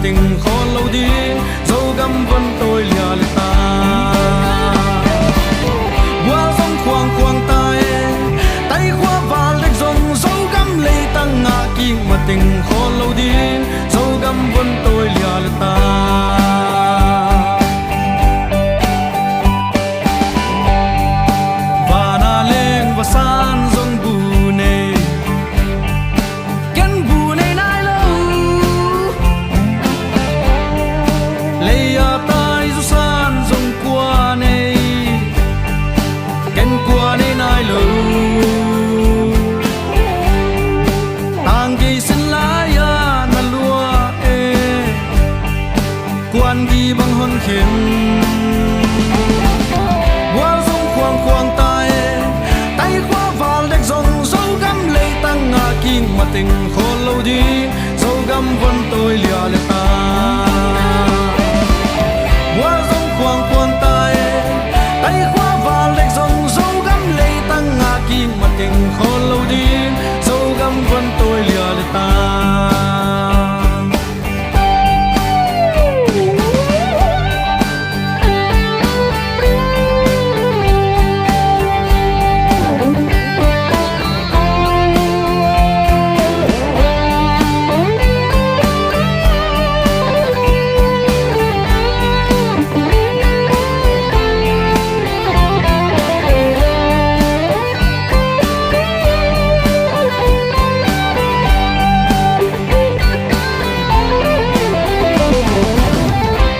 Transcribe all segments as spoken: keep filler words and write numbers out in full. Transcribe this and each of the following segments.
Ting khawl lo ding, Zogam von tawi lia le ta. Bual zong khuang khuang ta e, tai khua val dek zong, Zogam leitang ngah kik ma ting khawl lo ding, Zogam von tawi lia le ta. Vana leng vasan zong bu nei, ken bu nei nai lo. Lei a tai zusan zong kua nei, ken kua nei nai lo. Tang kei sin lai-a na lua e, kuanki bang hon khen. Bual zong khuang khuang ta e, tai khua val dek zong, Zogam leitang ngah kik ma ting khawl lo ding, Zogam von tawi lia le ta. Bual zong khuang khuang ta e, tai khua val dek zong, Zogam leitang ngah kik ma ting khawl lo ding, Zogam von tawi lia le ta.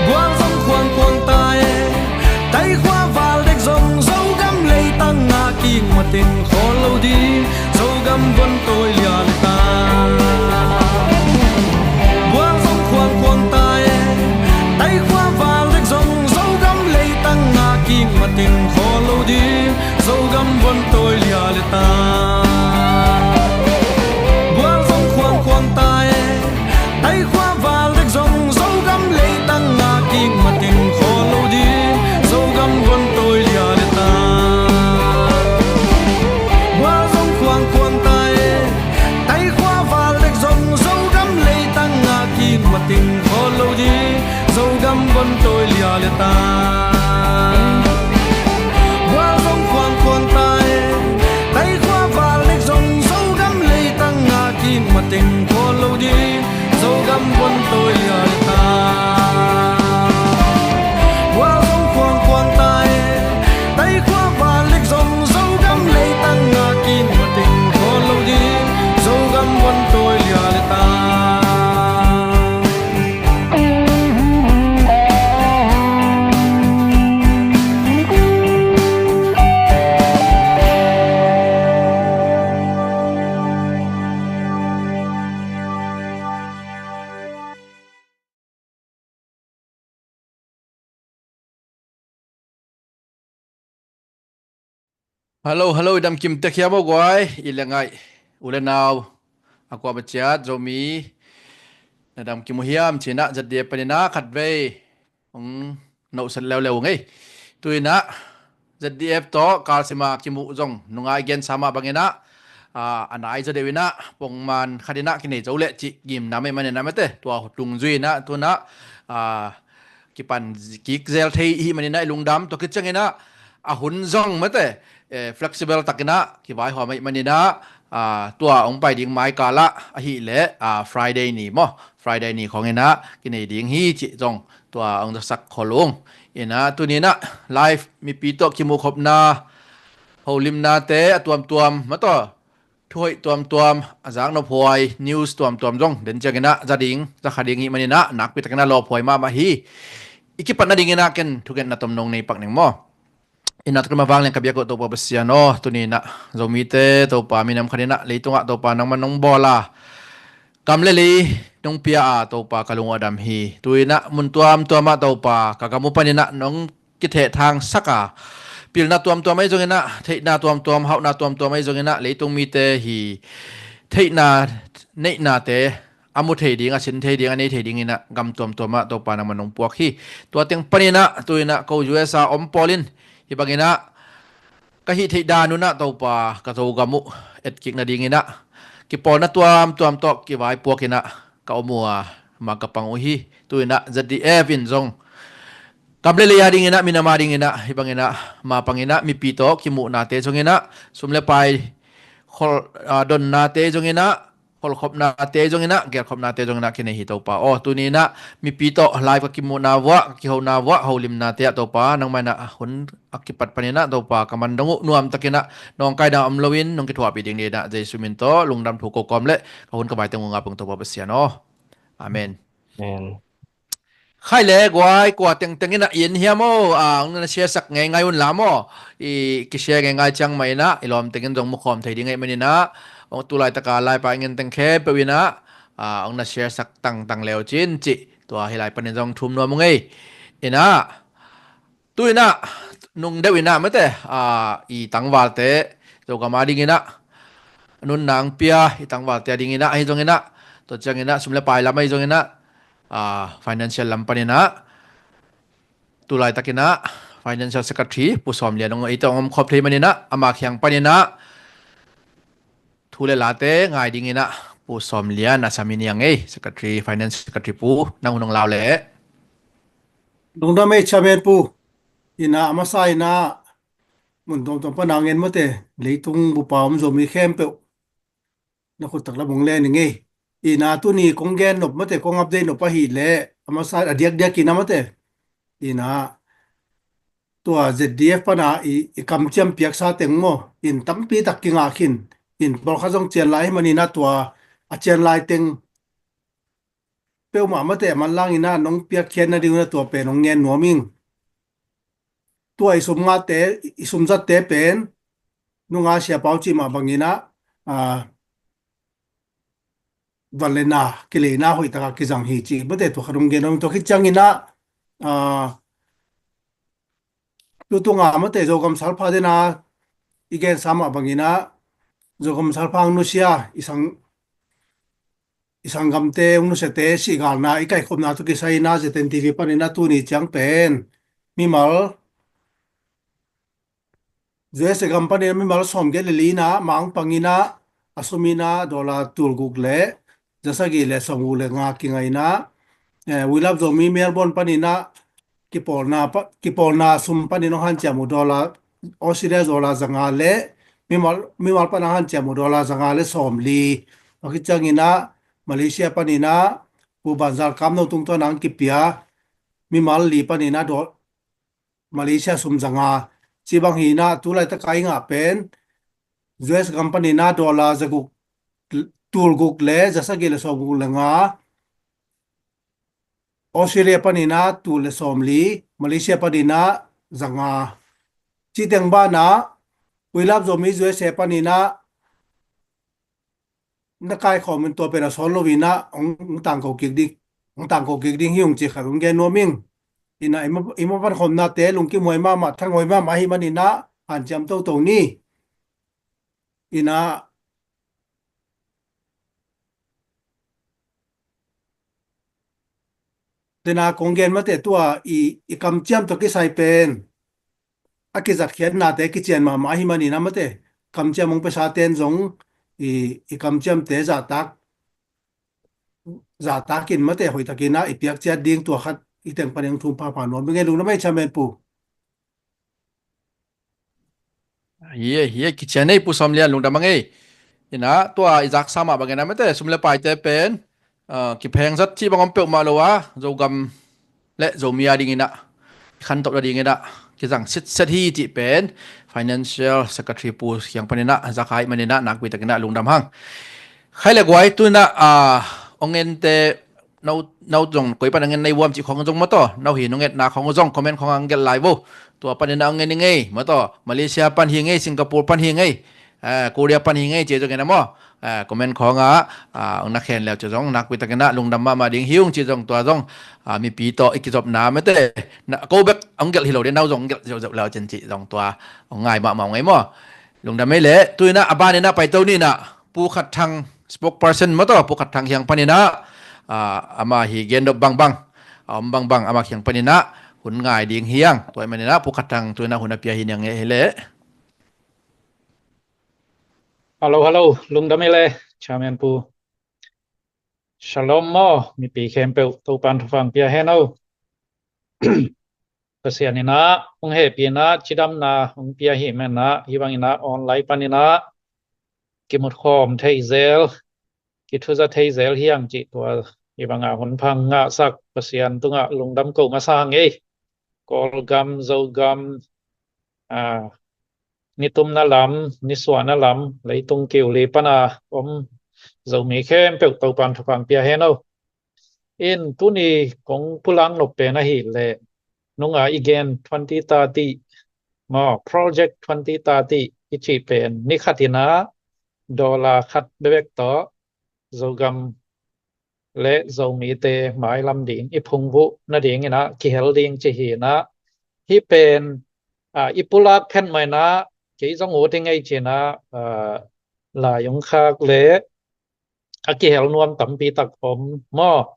Bual zong khuang khuang ta e, tai khua val dek zong, Zogam leitang ngah kik ma ting khawl lo ding, Zogam von tawi lia le ta. Bual zong khuang khuang ta e, tai khua val dek zong, Zogam leitang ngah kik ma ting khawl lo ding, Zogam von tawi lia le ta. Bual zong khuang khuang ta e, tai khua val dek zong, Zogam leitang ngah kik ma ting khawl lo ding, Zogam von tawi lia le ta. Bual zong khuang khuang ta e, tai khua val dek zong, Zogam leitang ngah kik ma ting khawl lo ding, Zogam von tawi lia le ta. Bual zong khuang khuang ta e, tai khua val dek zong, Zogam leitang ngah kik ma ting khawl lo ding, Zogam von tawi lia le ta. Bual zong khuang khuang ta e, tai khua val dek zong, Zogam leitang ngah kik ma ting khawl lo ding, Zogam von tawi lia le ta. Hello, hello, i damkim tek hiam aw guai, i le ngaih u le nau a kuamah ciat Zomi na damkim uh hiam ci-in ah Z D F panin ah khatvei hong nohsat leuleu ung ei. Tu-in ah Z D F tawh kalsim a kimuh zong nungai gensa mah bangin ah, ah, a nai zaw deuh in ah pongman khat in ah kinei zo leh cih gimna mah ahih manin ah mate, tua tung zui in ah tu-in ah, ah, kipan kik zel thei i hih manin ah i lungdam. Tua khit ciangin ah a hun zong mate, eh, flexible takin ah kivaihawm ahih manin ah, ah, tua hong pai ding mai kal ah ahih leh, ah, Friday ni maw, Friday ni khawngin ah kinei ding hi cih zong tua hong zasak khol ung. In ah tuni-in ah live mipi tawh kimuhkhopna, holimnate a tuamtuam mah tawh, thuhoih tuamtuam, a zaknophuai news tuamtuam zong den ciangin ah za ding, za kha ding hih manin ah nakpi takin ah lawphuai mahmah hi. I kipat nadingin ah ken thungetna tomno nei pak ning maw. In ah tua mah vang leng ka biak uh Topa Pasian aw, tuni-in ah Zomite Topa minam khat in ah leitungah Topa nangman nong bawl a, gam le lei nong pia a Topa ka lung uh a dam hi. Tu-in ah mun tuamtuam ah Topa ka gam uh panin ah nong kithehthangsak a, pilna tuamtuam ahi zongin ah, theihna tuamtuam, hauhna tuamtuam ahi zongin ah, leitung mite hi theihna neihnate a mu thei ding, a sin thei ding, a nei thei dingin ah gam tuamtuam ah Topa nangman nong puak hi. Tua teng panin ah tu-in ah ko U S A om pawl in hih bangin ah ka hih theih dan un ah Topa ka Zogam uh etkik nadingin ah kipawlna tuamtuam tawh kivaipuak in ah ka om uh a, mah ka pang uh hi. Tu-in ah Z D F in zong gam le lei a dingin ah, minam a dingin ah, hih bangin ah, mapang in ah, mipi tawh kimuhnate zongin ah, sum le pai khol, aa, donnate zongin ah, kholkhopnate zongin ah, gelkhopnate zongin ah kinei hi Topa aw. Tuni in ah mipi tawh live ka kimuhna vuah, ka kihona vuah, holimnate ah Topa, nangmah in ah hun a kipat panin ah Topa, ka man dong uh nuamtakin ah nawngkaina om loin nong kithuahpih ding ni in ah, Jesu min tawh lungdam thu ko kawm le ka hun ka vai teng uh ngap ung Topa Pasian aw. Amen. Amen. Khai le guai, kua tengteng in ah i en hiam aw, a, hong na share sak ngeingai un la maw. I kishare ngeingai ciang mah in ah i lawm tengin zong mukhawm thei ding ahih manin ah, hong tu laitaka laipa i ngen teng khempeuh in ah, a, hong na share sak tangtang le uh cin cih, tua hih lai panin zong thum nuam ung ei. In ah, tu-in ah, nung deuh in ah mate, a, i tangvalte, Zogam a dingin ah nunna hong pia i tangvalte a dingin ah, ahi zongin ah, tua ciangin ah sum le pai lam ahi zongin ah, aa, financial lam panin ah, tu laitakin ah financial secretary Pu Sawm Lian hong, eite hong om khop thei manin ah, ama kiang panin ah thu le late ngai dingin ah Pu Sawm Lian a sam hi niang ei, secretary, finance secretary pu, nang hun hong lau leh. Lungdam ei, chairman pu. In ah a masa in ah mun tuamtuam pan a ngen mate, leitung bupa om Zomi khempeuh na khut tak lam hong len ing ei. In ah tuni kong gen nop mate, kong update nop ahih leh, a masa a diakdiak in ah mate, in ah tua Z D F pan a i, i kamciam piaksa teng maw, in tampi tak kingah khin. In pawlkhat zong cian lai ahih manin ah tua a cian lai teng peuhmah mate a manlang in ah nong piakkhiat nading un ah tua pen hong ngen nuam ing. Tua i sum ngahte, i sum zatte pen nunga Sia Pau cih mah bangin ah, a, van le na, kileina hoih taka kizang hi cih mate tua khat hong gen nuam ing. Tua khit ciangin ah, a, tu tunga mate Zogam salpha den a i gensa mah bangin ah, Zogam salpha hong nusia, i sang, i sanggamte hong nusiate sihgalna, i kaikhopna tawh kisai in ah Z N T V panin ah tuni ciang pen mimal U S A gam panin ah mimal sawmgiat le li in ah mah hong pang in ah, a sum in ah dollar tulguk le zasagih le sawmguk le nga kinga in ah, eh, We Love Zomi Melbourne panin ah kipawlna pa, kipawlna sum panin hong hanciam uh dollar, Australia dollar zanga le mimal, mimal pan hong hanciam uh dollar zanga le sawmli. Tua khit ciangin ah Malaysia panin ah Pu Banzal Kamno tungtawn ah hong kipia mimal li panin ah do-, Malaysia sum zanga. Cih bang hi in ah tu laitaka i ngah pen U S gam panin ah dollar zaguk, tulguk le zasagih le sawmguk le nga, Australia panin ah tul le sawmli, Malaysia panin ah zanga. Cih teng banah We Love Zomi U S A panin ah na kaikhawm in tua pen a sawn lo in ah hong, hong tangko kik ding, hong tangko kik ding hi ung cih khat hong gen nuam ing. In ah i ma, i ma pankhawmnate lungkim huai mahmah, thang huai mahmah ahih manin ah hanciam toto ni. In ah dena kong gen mate tua i, i kamciam tawh kisai pen a kizatkhiatnate kician mahmah ahih manin ah mate, kamciam hong piasa ten zong i, i kamciamte zahtak, zahtak in mate hoihtakin ah i piak ciat ding tua khat i teng panin hong thum phapha nuam ing ei. Lungdam ei chairman pu. Hi e, hi e, kician ei Pu Sawm Lian, lungdam ang ei. In ah tua i zaksa mah bangin ah mate, sum le paite pen, ah, kipheng zat cih bang om peuhmah lo a, Zogam le Zomi a dingin ah, khantoh nadingin ah kizang sitset hi cih pen Financial Secretary Pu kiang panin ah zak ahih manin ah nakpi takin ah lungdam hang. Khai le guai, tu-in ah, ah, hong ente, no, no zong koi pan hong en na hi uh hiam cih khawng zong maw taw, no hi nong etna khawng uh zong comment khawng ah hong gelh lai vo. Tua panin ah hong en ing ei maw taw, Malaysia pan hi ing ei, Singapore pan hi ing ei, eh, Korea pan hi ing ei cih zongin ah maw, eh, comment khawng ah, ah, hong na khen le uh cih zong nakpi takin ah lungdam mahmah ding hi ung cih zong, tua zong, ah, mipi tawh i kizopna mate, na, ko bek hong gelh hi lo ding, no zong hong gelh ziauziau le uh cin cih zong tua hong ngai mahmah ung ei maw. Lungdam ei leh, tu-in ah a banin ah paito ni in ah, Pu Khat Thang spokesperson maw taw, Pu Khat Thang kiang panin ah, ah, ama hi gendop bangbang, a om bangbang ama kiang panin ah hun ngai ding hi hang. Tua ahih manin ah Pu Khat Thang tu-in ah hun a pia hi niang ei hi leh. Hello, hello. Lungdam ei leh, Chairman Pu. Shalom maw, mipi khempeuh Topan thupha pia hen aw. Pasian in ah hong hehpih in ah cidamna hong pia hi man ah, hih bangin ah online panin ah kimut khawm thei zel, kithuza thei zel hi hang cih tua hih bangah hun pha ngahsak Pasian tungah lungdam ko masa hang ei. Kawlgam, Zogam, a, nitumna lam, nisuahna lam, leitung kiuli pana om Zomi khempeuh Topan thupha pia hen aw. In tuni kong pulak nop pen ahih leh, nunga i gen twenty thirty maw, Project twenty thirty i cih pen ni khat in ah dollar khat bekbek tawh Zogam le Zomite mailam ding i phungvuh nadingin ah kihel ding cih hi in ah, hih pen, a, i pulak phet mah in ah kei zong ut ing ei ci in ah, a, lai hong khak le a kihel nuam tampi tak om maw.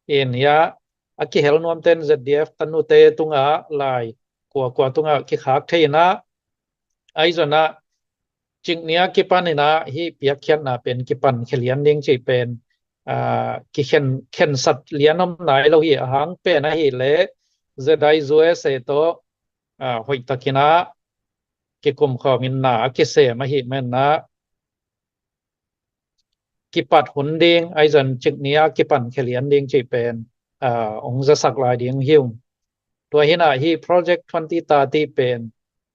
In ah a kihel nuamte in Z D F tanute tungah, lai kuakua tungah kikhak thei in ah, ahi zongin ah cikni a kipan in ah hih piakkhiatna pen kipan khia lian ding cih pen, a, kikhen, khensat lian om nai lo hi. A hang pen ahih leh Z I U S A tawh, a, hoihtakin ah kikum khawm in na a kisem ahih man ah kipat hun ding, ahi zongin cikni a kipan khia lian ding cih pen, a, hong zasak lai ding hi ung. Tua hi in ah hih Project twenty thirty pen,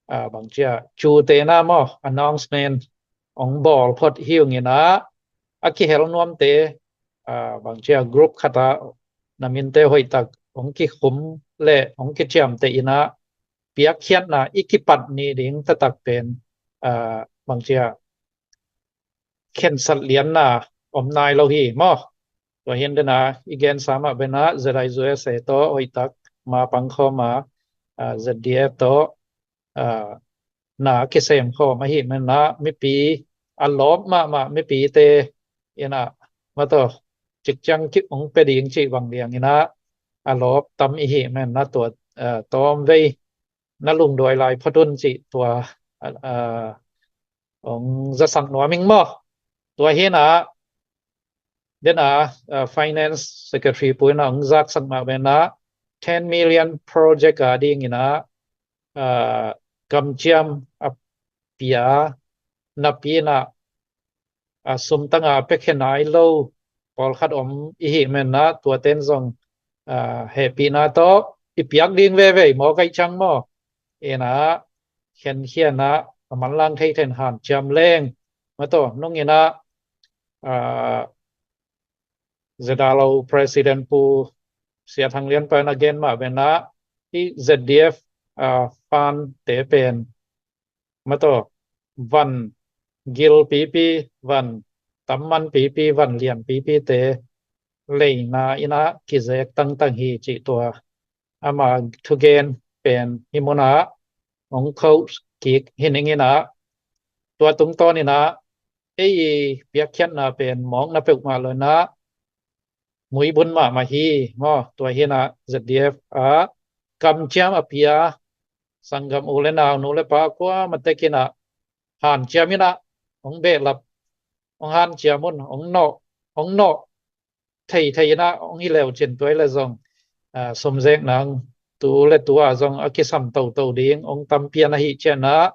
a, bangci a, cute na maw, announcement hong bawl phot hi ung in ah, a kihel nuamte, a, bangci a, group khat ah na minte hoihtak hong kikhum le hong kiciamteh in ah piakkhiatna i kipat ni ding taktak pen, a, bangci a, khensat lianna om nai lo hi maw. Tua hi in den a i gensa mah bangin ah Z I U S A tawh hoihtak ma pang khawm a, a, Z D F tawh, a, na kisem khawm ahih man ah mipi, a lawp mahmah mipite in ah, mataw, cikciang kip hong pia ding cih bang liang in ah a lawp tam i hih man ah tua, a, tawmvei na lungduai lai phot un cih tua, a, a, hong zasak nuam ing maw. Tua hi in ah, den a, a, Finance Secretary pu in ah hong zaksak mah bangin ah ten million project a dingin ah, a, kamciam a pia napi in ah, a, sum tanga pia khia nai lo pawlkhat om i hih man ah tuate in zong, a, hehpihna tawh i piak ding veve mawk ahih ciang maw. In ah khenkhia in ah a manlang thei thei in hanciam leng, mataw, nung in ah, a, ZRO President Pu Sia Thang Lian pa in a gen mah bangin ah hih Z D F, a, fund te pen, mataw, van gil pipi, van tamman pipi, van lian pipite leina in ah kizek tangtang hi cih tua ama thugen pen hih mun ah hong quote kik hi ning in ah, tua tungtawn in ah ei i piakkhiatna pen mawkna peuhmah lo in ah muibun mahmah hi maw. Tua hi in ah Z D F ah kamciam a pia sanggam u le nau, nu le pa kuamah tek in ah hanciam in ah, hong behlap, hong hanciam un, hong nawh, hong nawh thei thei in ah hong hi leu cin tua hi leh zong, a, sum zek nang tu le tu ah zong a kisam toto ding hong tam pian ahih ciang ah,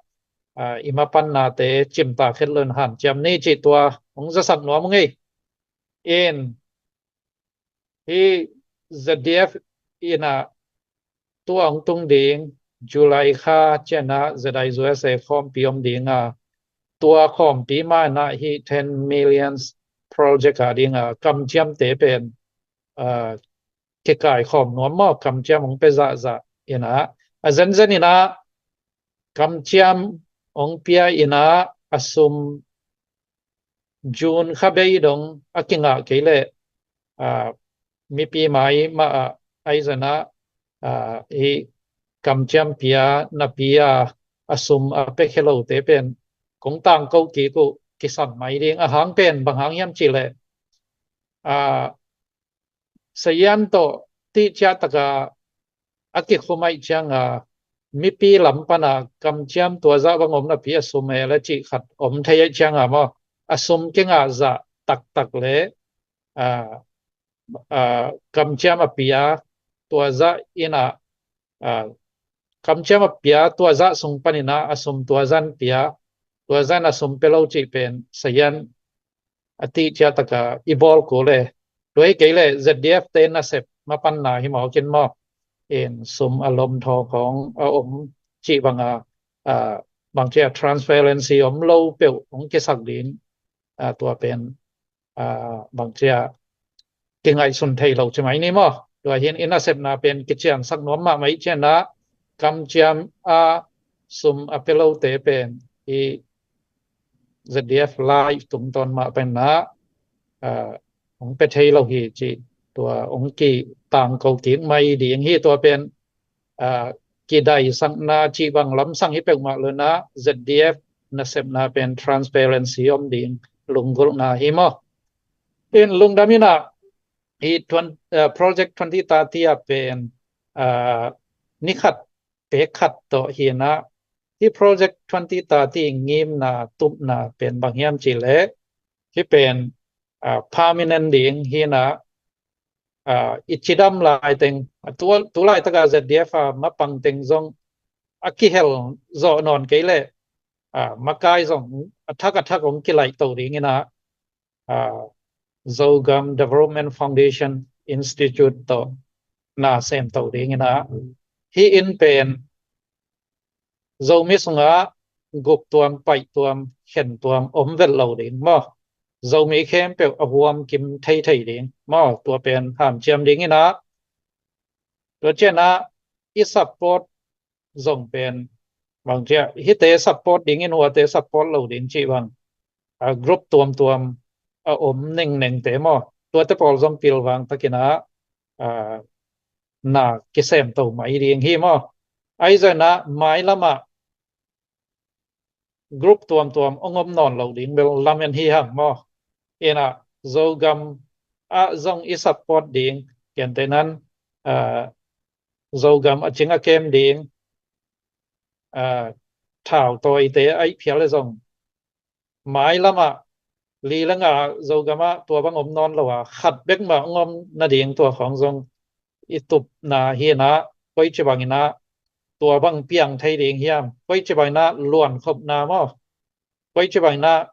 a, i mapannate cimtak het lo in hanciam ni cih tua hong zasak nuam ung ei. In hih Z D F in ah tua hong tung ding July kha ciang ah Z I U S A khawmpi om ding a, tua khawmpi mah in ah hih ten millions project a ding a kamciamte pen, a, kikai khawm nuam maw, kamciam hong pia zahzah in ah, a zenzen in ah kamciam hong pia in ah a sum June kha bei dong a kingah kei leh, a, mipi mai mah ah ahi zongin ah, a, i kamciam pia napi a, a sum a pia khia lote pen kong tangko kik uh, kisam mai ding. A hang pen bang hang hiam cih leh, a, sayan tawh tih ciah tak a a kikhum ahih ciang a, mipi lam pan a kamciam tua zah bang om napi a sum e le cih khat om thei ahih ciang a maw, a sum kingah zah taktak le, a, ah, kamciam a pia, tua zah in ah, ah, kamciam a pia, tua zah sung panin ah a sum tua zah in pia, tua zah in a sum pia lo cih pen sayan a tih ciah taka i bawl kul e. Tua hi kei leh Z D F te nasep mapanna hi mawk in maw, in sum a lomthaw khawng a om cih banga, ah, bangcia transparency om lo peuh hong kisak ding, ah, tua pen, ah, bangcia kingaihsun thei lo ci mai ni maw. Tua hi in i nasepna pen kiciansak nuam mahmah i cianah kamciam a sum a pia lote pen i Z D F lai tungtawn mah pen ah, ah, hong pia thei lo hi cih tua hong kitangko kik mai ding hi. Tua pen, ah, kidaisakna cih bang lamsang hi peuhmah lo in ah Z D F nasepna pen transparency om ding lunggulhna hi maw. In lungdam in ah hi twen-, ah, Project twenty thirty ah pen, ah, ni khat pek khat tawh hi in ah, hi Project twenty thirty ngimna tupna pen bang hiam cih leh, hi pen, ah, permanent ding hi in ah, ah, i cidam lai teng, ah, tu, tu laitak a Z D F a mapang teng zong a kihel zawh nawn kei leh, ah, makai zong a thak a thak hong kilaih to ding in ah, ah, Zogam Development Foundation Institute tawh na sem to ding in ah, hi in pen Zomi sungah guptuam, paihtuam, khentuam om vet lo ding maw. Zomi khempeuh a huam kim thei thei ding maw, tua pen hanciam ding in ah, tua cianah i support zong pen bangcia hite support ding in huate support lo ding cih bang, ah, group tuamtuam a om nengnengte maw, tuate pawl zong pilvang takin ah, ah, na kisem to mai ding hi maw. Ahi zongin ah mailam ah group tuamtuam hong om nawn lo ding bel lamen hi hang maw. In ah Zogam ah zong i support ding, gentehna in, ah, Zogam a cing a kem ding, ah, thautawite ahih phial leh zong mailam ah li le nga Zogam ah tua bang om nawn lo a, khat bek mah hong om nading tua khawng zong i tupna hi in ah, koici bangin ah tua bang piang thei ding hiam, koici bangin ah luankhopna maw, koici bangin ah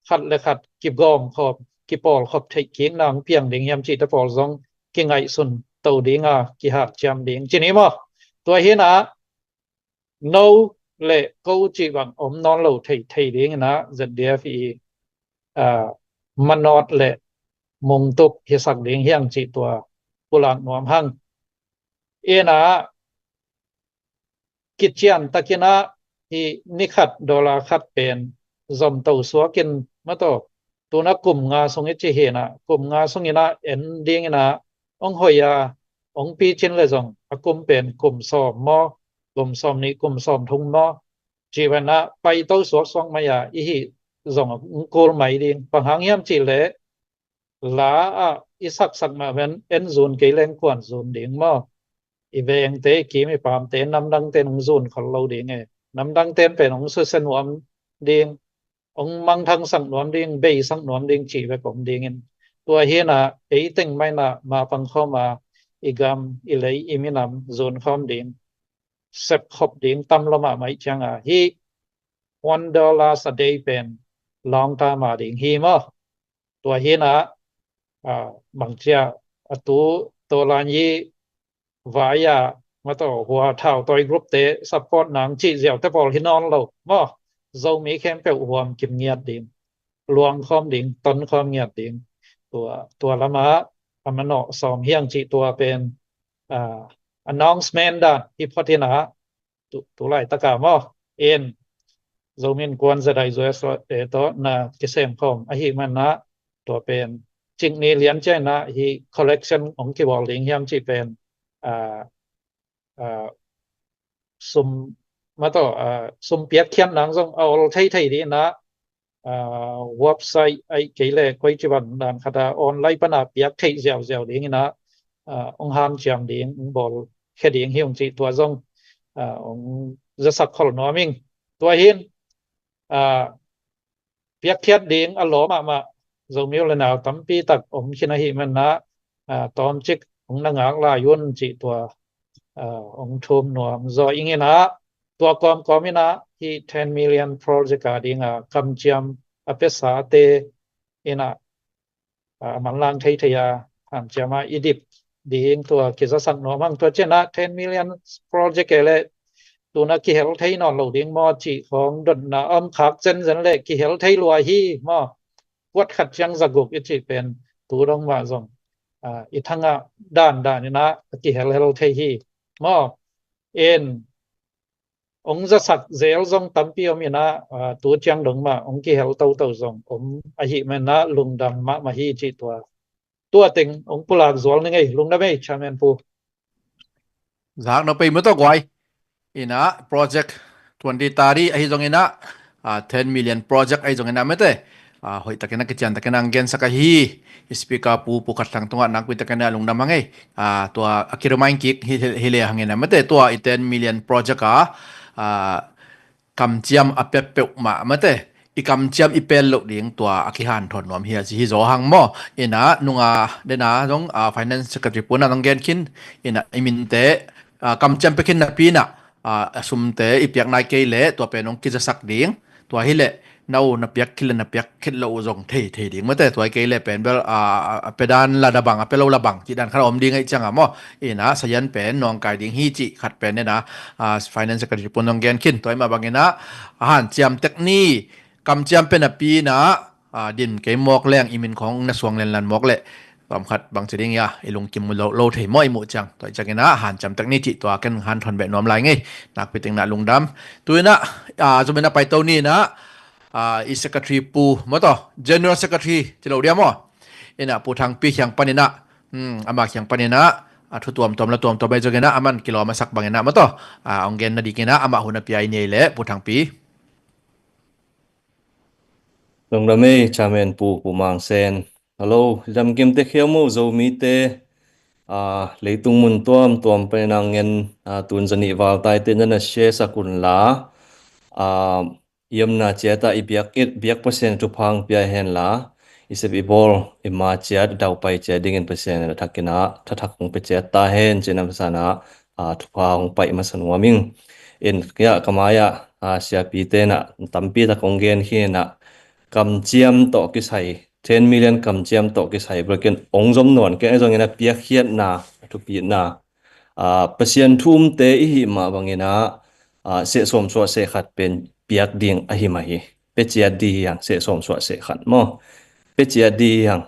khat le khat kigawmkhop, kipawlkhop theih kikna hong piang ding hiam cihte pawl zong kingaihsun to ding a, kihanciam ding ci ni maw. Tua hi in ah no le ko cih bang om nawn lo thei thei ding in ah Z D F i, ah, manawt le mungtup hisak ding hi hang cih tua pulak nuam hang. In ah kician takin ah hi ni khat dollar khat pen zomto suakin mataw, tu in ah kum nga sung i ci hi in ah, kum nga sungin ah en ding in ah hong hoih a, hong picin leh zong a kum pen kum sawm maw, kum sawm nih, kum sawm thum maw, cih bang in ah paito suaksuak mai a i hih zong hong kul mai ding. Bang hang hiam cih leh la ah i saksak mah pen en zun kei leng kuan zun ding maw. I vengte, i kim i pamte, namdangte in hong zun khol lo ding e. Namdangte in pen hong susia nuam ding, hong mangthangsak nuam ding, beisak nuam ding cih bek om ding in. Tua hi in ah ei teng mah in ah mapang khawm a, i gam, i lei, i minam zun khawm ding, sepkhop ding tam lo mahmah i ciang a, hi one dollars a day pen long term a ding hi maw. Tua hi in ah, ah, bangcia a tu tawlan i vai a mataw hua thautawi group te support nang cih ziaute pawl hi nawn lo maw. Zomi khempeuh huam kim ngiat ding, luang khawm ding, ton khawm ngiat ding. Tua, tua lam ah a manawh sawm hi hang cih tua pen, ah, announcement dan hi phot in ah, tu, tu laitak a maw, in Zomi Innkuan Z I Z S te tawh na kisem khawm ahih man ah, tua pen cik ni lian ciang in ah hi collection hong kibawl ding hiam cih pen, ah, ah, sum mataw, ah, sum piakkhiat nang zong a ol thei thei ding in ah, ah, website ahih kei leh koici bang dan khat a online pan a piak theih ziauziau ding in ah, ah, hong hanciam ding, hong bawlkhia ding hi ung cih tua zong, ah, hong zasak khol nuam ing. Tua hi in, ah, piakkhiat ding a lawm mahmah Zomi u le nau tampi tak om khin ahih man ah, tawmcik hong na ngak lai un cih tua hong thum nuam zaw ing in ah, tua kawmkawm in ah hih ten million project a ding a kamciam a piasate in ah a manlang theithei a hanciam a i dip ding tua kizasak nuam hang. Tua ciangin ah ten million project e leh tuna kihel thei nawn lo ding maw cih khawng dotna om khak zenzen leh kihel thei lua hi maw. Kuat khat ciang za guk i cih pen tu dong mah zong i thangah dandan in ah a kihelhel thei hi maw. In ong zasak zel zong tampi om in ah tu ciang dong mah ong kihel toto zong om ahih man ah lungdam mahmah hi cih tua, tua teng ong pulak zual ning ei. Lungdam ei, Chairman Pu. Zak no pei maw tawh guai. In ah project twenty thirty ahi zong in ah ten million project ahi zong in ah mate, hoih takin a kician takin a ang gensak ahi. I speaker pu, Pu Khat Thang tungah nakpi takin a lungdam hang ei. Tua a kiremind kik hi le hang in ah mate, tua i ten million project a kamciam a pia peuhmah mate, i kamciam i pel loh ding tua a kihanthawn nuam hi a ci hi zaw hang maw. In ah nunga dena zong Finance Secretary pu in ah zong gen khin in ah i minte kamciam pia khin napi in ah a sumte i piak nai kei leh tua pen ong kizasak ding. Tua hi leh na u na piak khit le na piak khit lo uh zong thei thei ding mate. Tua hi kei leh pen bel a pia dan la dabang, a pia lo labang cih dan khat a om ding ahih ciang a maw. In ah sayan pen nawngkai ding hi cih khat pen in ah Finance Secretary pu in zong gen khin. Tua hi mah bangin ah a hanciam tek ni, kamciam pia napi in ah dim kei mawk leng i min khawng na suang lenlan mawk leh tawm khat bang ci ding ia i lungkim lo thei maw i muh ciang. Tua hi ciangin ah hanciam tek ni cih tua ken hanthawn beh nuam lai ngei. Nakpi takin a lungdam. Tu in ah zum in a paito ni in ah i Secretary pu maw tawh, General Secretary ci lo dia maw. In ah Pu Thangpi kiang panin ah ama kiang panin ah a thu tuamtuam la tuamtuam ahi zongin ah aman kilawm a sak bangin ah maw tawh ong gen nadingin ah amah hun a pia i nei leh Pu Thangpi. Lungdam ei, Chairman Pu, Pu Mang Sen. Hello, damkim tek hiam maw Zomite. Leitung mun tuamtuam panin a ngen tun zanih val taite na na share sak un la, i omna ciat ah i biak it biak Pasian thupha hong pia hen la, i sep i bawl i ma ciat daupai ciat dingin Pasian in a thakin ah thathak hong pia ciat ta hen ci-in a masa in ah thupha hong pai masa nuam ing. In ka mai ah siapite in ah tampi tak hong gen khin in ah kamciam tawh kisai, ten million kamciam tawh kisai bel ken ong zom nawn keng, ahi zongin a piakkhiatna, a thupitna Pasian thu umte i hih mah bangin ah seh sawm suah seh khat pen piak ding ahi mah hi. Pia ciat ding hi hang, seh sawm suah seh khat maw. Pia ciat ding hi hang.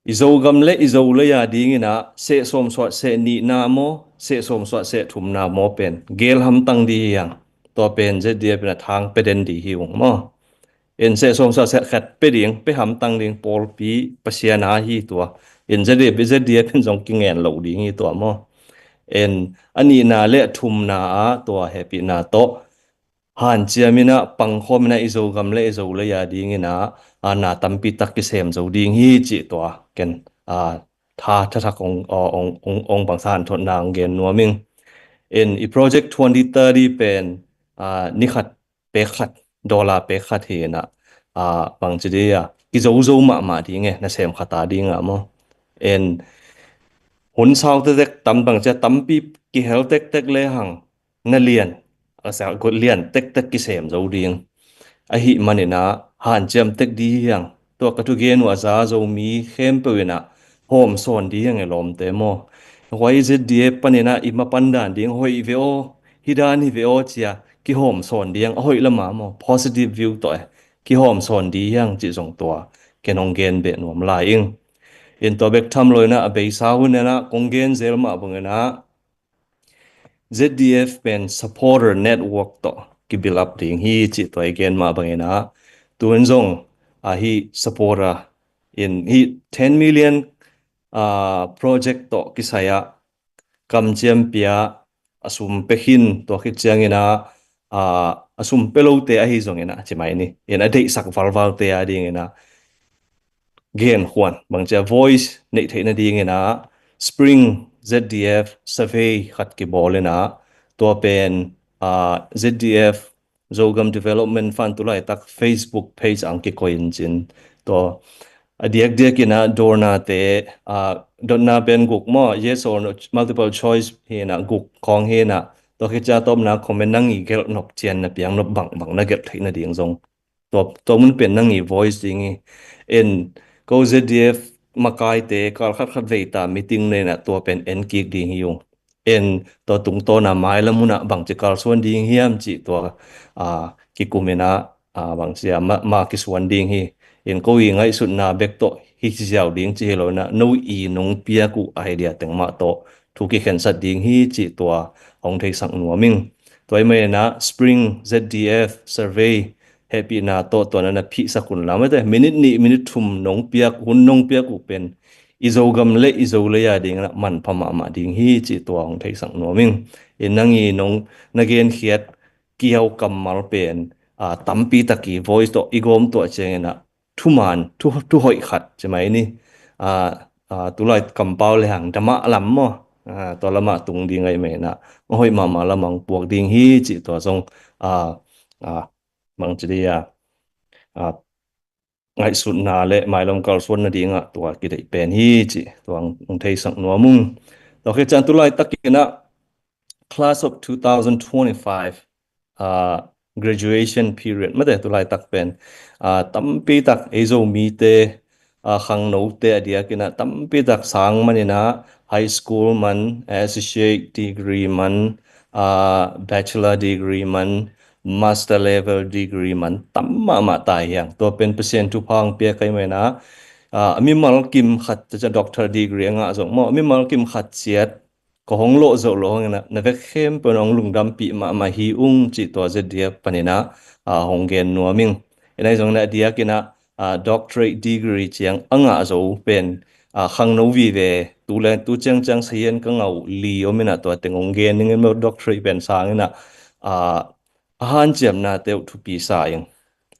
I Zogam le i Zolei a dingin ah seh sawm suah seh nihna maw, seh sawm suah seh thumna maw pen geel hamtang ding hi hang. Tua pen Z D F in a thang pia den ding hi ung maw. In seh sawm suah seh khat pia ding, pia hamtang ding pawlpi Pasian a hi tua. In Z D F, Z D F in zong kingen lo ding hi tua maw. In a nihna le a thumna ah tua hehpihna tawh hanciam in ah pangkhawm in ah i Zogam le i Zolei a dingin ah na tampi tak kisem zo ding hi cih tua ken tha thathak ong, ong, ong, ong bangsa hanthawnna ong gen nuam ing. In i project twenty thirty pen ni khat pek khat, dollar pek khat hi in ah bangci ding a kizozo mahmah ding e, nasem khat a ding a maw. In hun sau tektek tam bangci a tampi kihel tektek le hang na lian, a sa gut lian tektek kisem zo ding. Ahih manin ah hanciam tek ding hi hang. Tua ka thugen uh a za Zomi khempeuh in ah hawm sawn ding hi hang e lawmte maw. Huai Z D F panin ah i mapan dan ding hoih ve aw, hi dan hi ve aw ci a kihawm sawn ding a hoih lam a maw, positive view tawh e kihawm sawn ding hi hang cih zong tua ken ong gen beh nuam lai ing. In tua bek tham lo in ah a beisa hun in ah kong gen zel mah bangin ah Z D F pen supporter network tawh ki build up ding hi cih tua i gen mah bangin ah tun zong ahi supporter in hi ten million project tawh kisai ah kamciam pia a sum pia khin, tua khit ciangin ah a sum pia lote ahi zongin ah ci mai ni, in a deihsak valvalte a dingin ah genkhuan bangci a voice neih theih nadingin ah Spring Z D F survey khat kibawl in ah tua pen Z D F Zogam Development Fund tulaitak Facebook page ang kikoih in cin tua a diakdiak in ah dawrnate, ah, dotna pen guk maw, yes or no, multiple choice hi in ah guk khawng hi in ah, tua khit ciang a tawpna comment nang i gelh nop ciang na piang nop bangbang na gelh theih nading zong tua, tua mun pen nang i voice ding hi. En ko Z D F makaite kal khat khat vei ta meeting nei in ah tua pen en kik ding hi ung. En tua tungtawn a mailam hun ah bangci kalsuan ding hiam cih tua, ah, kikum in ah, ah, bangci a ma, ma kisuan ding hi. En ko i ngaihsutna bek tawh hi ziau ding ci hi lo in ah no i nong piak uh idea teng mah tawh thu kikhensat ding hi cih tua hong theisak nuam ing. Tua ahih manin ah Spring Z D F survey hehpihna tawh tua na na phihsak un la, mate, minute nih minute thum nong piak, hun nong piak uh pen i Zogam le i Zolei a ding in ah manpha mahmah ding hi cih tua hong theisak nuam ing. En nang i nong na genkhiat kiau kammal pen, ah, tampi tak i voice tawh i gawm tuah ciang in ah thuman, thu, thu hoih khat ci mai ni. Ah, ah, tulai kampau le hang damah lam maw, ah, tua lamah tung ding ahih manin ah hoih mahmah lamah hong puak ding hi cih tua zong, ah, ah, bangci dih a, ah, ngaihsutna le mailam kalsuan nading ah tua kideih pen hi cih tua hong theisak nuam ung. Tua khit ciang tulai tak in ah class of two thousand twenty-five, ah, graduation period, mate, tulai tak pen, ah, tampi tak ei Zomite, ah, khangnote a diak in ah tampi tak sang man in ah high school man, associate degree man, ah, bachelor degree man, master level degree man tam mahmah ta hi hang. Tua pen Pasian thupha hong piak ahih manin ah, ah, mimal kim khat, doctor degree a ngah zong maw, mimal kim khat ciat ka hong lawh zoh loh hang in ah na vek khempeuh in hong lungdampih mahmah hi ung cih tua Z D F panin ah, ah, hong gen nuam ing. En ahi zongin ah a diak in ah, ah, doctorate degree ciang a ngah zo pen, ah, khangno vive, tu le tu ciangciang sahian ka ngah uh li om in ah tua teng hong gen ning in maw, doctorate pen sang in ah, ah, a hanciamnate uh thupi sa ing.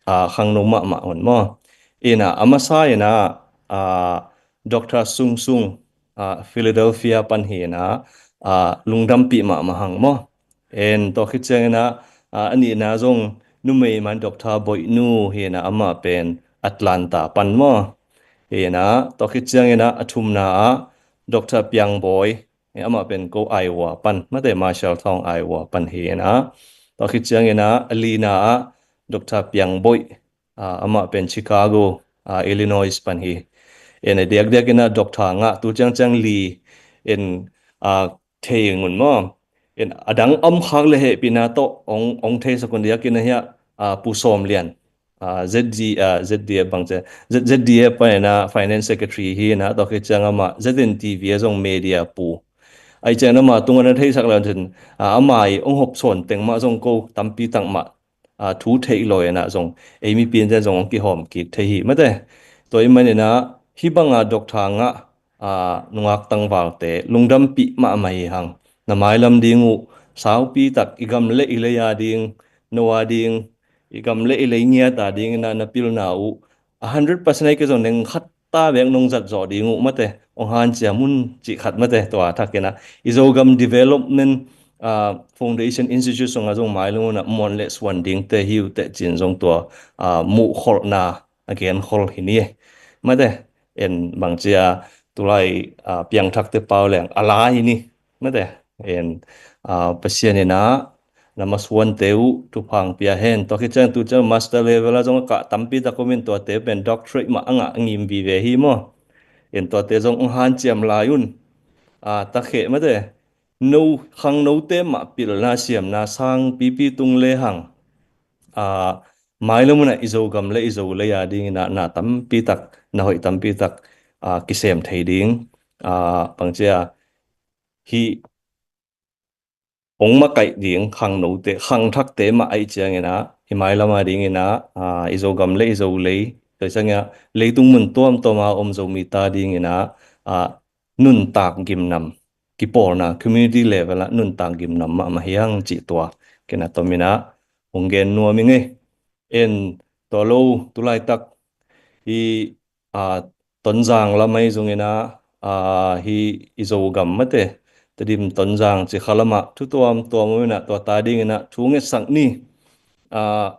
Ah, khangno mahmah un maw. In ah a masa in ah, ah, Doctor Sung Sung, ah, Philadelphia pan hi in ah, ah, lungdampih mahmah hang maw. En tua khit ciang in ah, ah, a nihna zong numei man Doctor Boih Nu hi in ah amah pen Atlanta pan maw. Hi in ah tua khit ciang in ah a thumna ah Doctor Piang Bawi, eh, amah pen ko Iowa pan, mate, Marshalltown Iowa pan hi in ah. Tua khit ciang in ah a lina ah Doctor Piang Boih, ah, amah pen Chicago, ah, Illinois pan hi. En a diakdiak in ah doctor ngah tu ciangciang li en, ah, thei ngun maw. En a dang om khak le hehpihna tawh hong, hong theisak un diak in ah hiah, ah, Pu Sawm Lian, ah, Z D, ah, Z D F bang ci, Z, Z D F pan in ah finance secretary hi in ah tua khit ciang amah Z N T V a zong media pu. Ahih ciang amah tungah na theisak le cin, ah, amah i hong hop sawn teng mah zong ko tampi tak mah, ah, thu theih lo in ah zong ei mipi in zong hong kihawm kik thei hi, mate. Tua ahih manin ah hih bang a doctor ngah, ah, nungak tangvalte lungdampih mahmah hi hang. Na mailam ding uh saupi tak, i gam le i lei a ding, no a ding, i gam le i lei ngiat a ding in ah na pilna uh a hundred percent ahih kei zong neng khat ta bek nong zat zawh ding uh, mate, hong hanciam un cih khat, mate, tua thak in ah i Zogam Development, ah, Foundation Institute sungah zong mailam hun ah muan le suan dingte hi uh teh ci-in zong tua, ah, muhkholhna a genkhol hi ni. Mate, en bang ci a tulai, ah, piangthakte pau leng a la hi ni. Mate, en, ah, Pasian in ah na masuante uh thupha hong pia hen. Tua khit ciang tu ciang master level ah zong a kah tampi tak om in tuate pen doctorate mah a ngah a ngim vive hi maw. En tuate zong hong hanciam lai un. Ah, takheh, mate, no khangnote mah pilna siamna sang pipi tung le hang, ah, mailam hun ah i Zogam le i Zolei a ding in ah na tampi tak, na hoih tampi tak, ah, kisem thei ding. Ah, bang ci a hih hong makaih ding khangnote, khangthakte mah ahih ciang in ah i mailam a ding in ah, ah, i Zogam le i Zolei, tua ciang in ah leitung mun tuamtuam a om Zomi ta ding in ah, ah, nuntak gimnam, kipawlna, community level ah nuntak gimnam mahmah hi hang cih tua ken a tom in ah hong gen nuam ing ei. En tua lo tulai tak i, ah, Tonzang lam ahi zong in ah, ah, hih i Zogam, mate, Tedim Tonzang ci kha lam ah thu tuamtuam om in ah tua ta ding in ah thu ngetsak ni. Ah,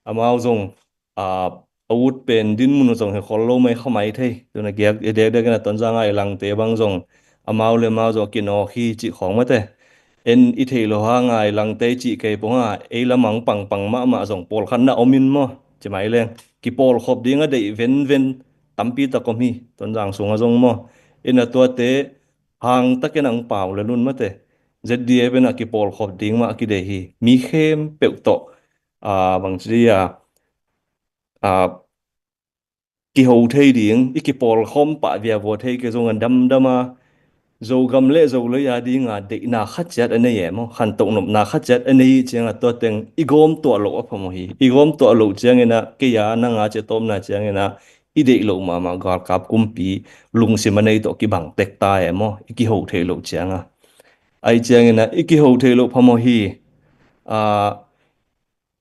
amau zong, ah, a ut pen dinmun uh zong hi khol lo mai kha mai thei. Tuna giak i dekdek in a Tonzang a i Langte bang zong amau le amau zong a kinawk hi cih khawng mate. En i theih loh hang a i Langte cih kei pong a ei lam ang pangpang mahmah zong pawlkhatna om in maw, ci mai leng kipawlkhop ding a deih venven tampi tak om hi Tonzang sungah zong maw. In a tuate hang takin ang pau le lun mate. Z D F in a kipawlkhop ding mah a kideih hi. Mi khempeuh tawh, a, bang ci dia, a, kiho thei ding, i kipawlkhawm pah viavua thei kei zong a damdam a, Zogam le Zolei a ding a deihna khat ciat a nei e maw, khantoh nopna khat ciat a nei ciang a tua teng i gawm tuah loh a phamawh hi. I gawm tuah loh ciangin a kei a nang a ciatawpna ciangin a i deih loh mahmah galkap kumpi lungsim a nei tawh kibang tek ta e maw, i kiho theih loh ciang a. Ahi ciangin a i kiho theih loh phamawh hi. A,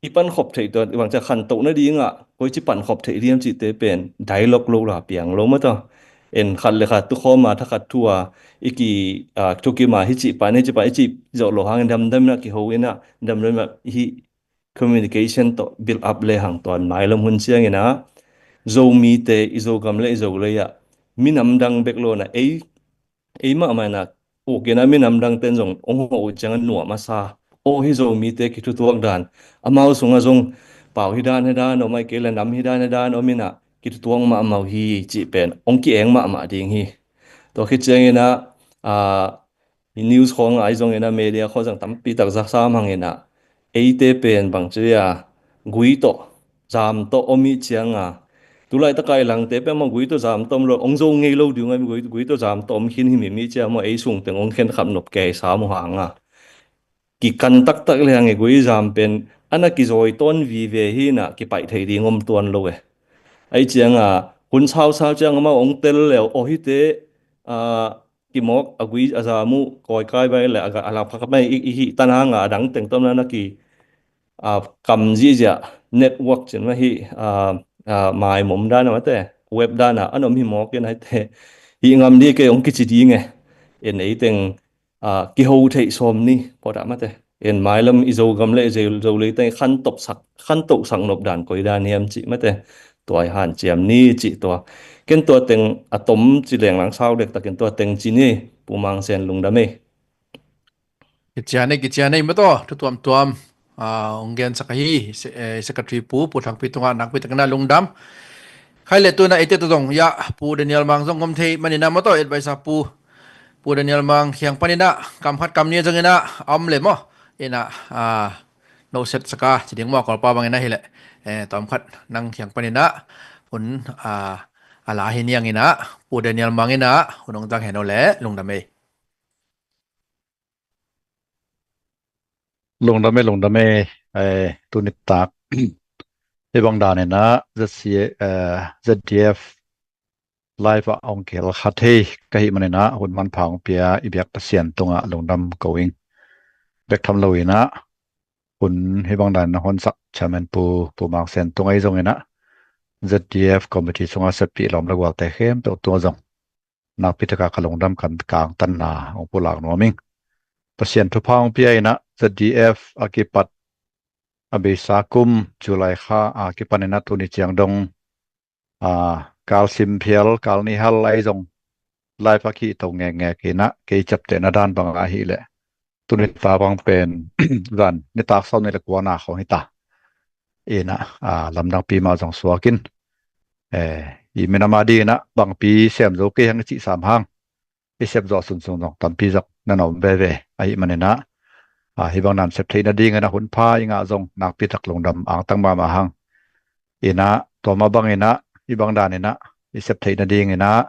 i pankhop theih tua bang ciang khantoh nading ah koici pankhop theih diam cihte pen dialogue lo la piang lo mata. En khat le khat tukhawm a thakhat thu a i ki, a, thukim a hi cih pan hi cih pan i cih zawh loh hangin damdam in a kiho in a damdam in a hi communication tawh build up le hang tuan mailam hun ciangin a Zomite i Zogam le i Zolei ah minam dang bek lo na ei, ei mahmah in a uk in a minam dang ten zong ong hawh uh ciang a nuam a sa. Aw hi Zomite kithutuak dan amau sungah zong pau hi dan hi dan om ai kei le nam hi dan hi dan om in a kithutuak mahmah uh hi cih pen ong ki-eng mahmah ding hi. Tua khit ciangin a, a, i news khawng ai zongin a media khawng zong tampi tak zaksa mangin a eite pen bang ci a gui tawh zam tawh om i ciang a tulai taka i Langte pen mah gui tawh zam tawh om lo ong zo ngei lo ding a gui, gui tawh zam tawh om khin hi mi mi ciang maw ei sung teng ong khen khap nop kei sa mu hang a kikan taktak le hang e gui zam pen ana kizawi tawn vive hi na kipaih thei ding om tuan lo e. Ahi ciang a hun sausau ciang amau ong tel le aw hite, a, kimawk a gui a zam uh kawi kai bai le a ga a lak phak mai i, i hi tan hang a a dang teng tawm na na ki, a, kam zihziah network cin mah hi, a, a, maimom dan a mate web dan a an om hi mawk in a hite hi ngam ding kei ong kici ding e. En ei teng, a, kiho theih sawm ni pawt ah mate. En mailam i Zogam le i Zo, Zolei teng i khantohsak, khantohsak nop dan koi dan hiam cih mate. Tua i hanciam ni cih tua. Ken tua teng a tom ci leng lang sau dek takin tua teng ci ni Pu Mang Sen lungdam ei. Kician ei, kician ei mataw, thu tuamtuam. A, ong gensak ahi, se-, eh, Secretary Pu, Pu Thangpi tungah nakpi takin a lungdam. Khai le tuna eite tu zong, ya, Pu Daniel Mang zong om thei, manina mataw, advisor Pu, Pu Daniel Mang, khiang panina, kam khat kam ni zongina, om le maw, ina, a, no set saka, ci ding maw, kolpa bangina hi le, eh, tom khat, nang khiang panina, hun, a, ala hi niangina, Pu Daniel Mang ina, hun ong tang heno le, lungdam ei. Lungdam e, lungdam e, eh, tuni tak. Hibang dan ina Z C, eh, Z D F live ah ong kihel kha thei ka hih manina hun manpha ong pia i biak Pasian tungah lungdam ko ing. Bek tham lo ina hun hibang dan ina honsak chairman Pu, Pu Mang Sen tung ahi zongina Z D F committee sunga seppih lawm le gualte khempeuh tungah zong nakpi taka ka lungdam kan kangtanna ong pulak nuam ing. Pasian thupha ong pia ina Z D F a kipat a beisa kum July kha a kipan ina tuni ciang dong, a, kal sim phial, kal ni hal ahi zong live a kihto ngekngek ina kei ciaptehna dan bang ahi le tuni ta bang pen zan nitak sawm ni le kuana khong hita. Ina, a, lamdang pi mah zong suakin, eh, i minam a ding ina bangpi sem zo kei hang i cih sam hang i sep zawh sunsun zong tampi zak na na om veve ahi manina, a, hibang dan sep theih nading ina hun pha i ngah zong nakpi tak lungdam angtang mahmah hang. Ina, tua mah bang ina, hibang dan ina i sep theih nading ina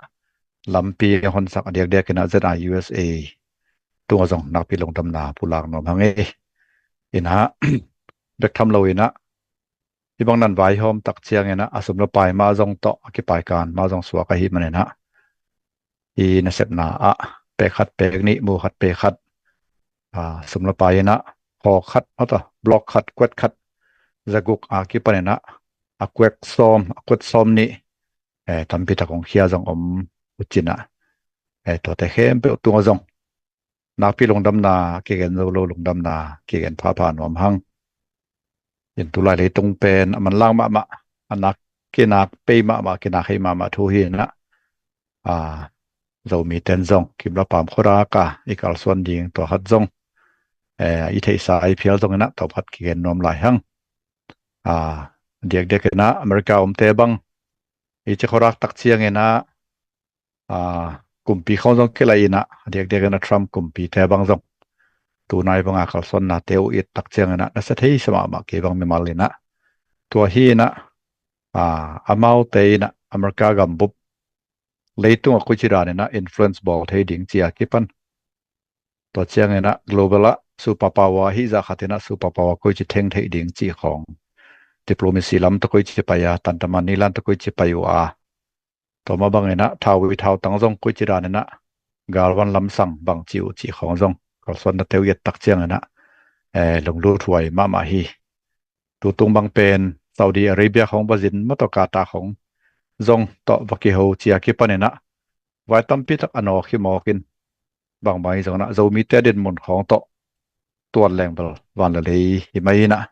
lampi a honsak a diakdiak ina Z I U S A tungah zong nakpi lungdamna pulak nuam hang ei. Ina, bek tham lo ina, hibang dan vaihawm tak ciang ina a sum le pai mah zong tawh a kipaikan mah zong suak ahi manina i nasepna ah pek khat pek nih, mu khat pek khat, a, sum le pai ina hawk khat, mataw, block khat, kuat khat, zaguk a kipan ina a kuek sawm, a kuat sawm nih, eh, tampi tak ong khia zong om uh cina, eh, tuate khempeuh tungah zong nakpi lungdamna kigen zo lo, lungdamna kigen phapha nuam hang. In tulai leitung pen a manlang mahmah, a nak kinak pei mahmah, kinak hei mahmah thu hi inah, a, Zomite in zong kim le paam khuadak a i kalsuan ding tua khat zong, eh, i theihsa i phial zong inah tawm khat kigen nuam lai hang. A, diakdiak inah America omte bang i ci khuadak tak ciang inah, a, kumpi khawng zong kilaih inah, a diakdiak inah Trump kumpite bang zong tunai banga kalsuannate uh i et tak ciang inah nasa thei sa mahmah, kei bang mimal inah. Tua hi inah, a, amaute inah America gambup leitungah koici dan inah influence bawl thei ding ci a kipan, tua ciang inah global ah superpower hi zah khat inah superpower koici theng theih ding ci khawng, diplomacy lam tawh koici pai a, tantaman nilan tawh koici pai uh a, tua mah bang inah thau i thautang zong koici dan inah galvan lamsang bang ci uh ci khawng zong kalsuannate uh i et tak ciang inah, eh, lunglut huai mahmah hi. Tutung bang pen Saudi Arabia khawng, bazin mah tawh Qatar khawng zong tawh va kiho ci a kipan inah vai tampi tak a nawk hi mawk in, bangbang hi zong inah Zomite dinmun khawng tawh tuat leng bel van le lei hi mai inah,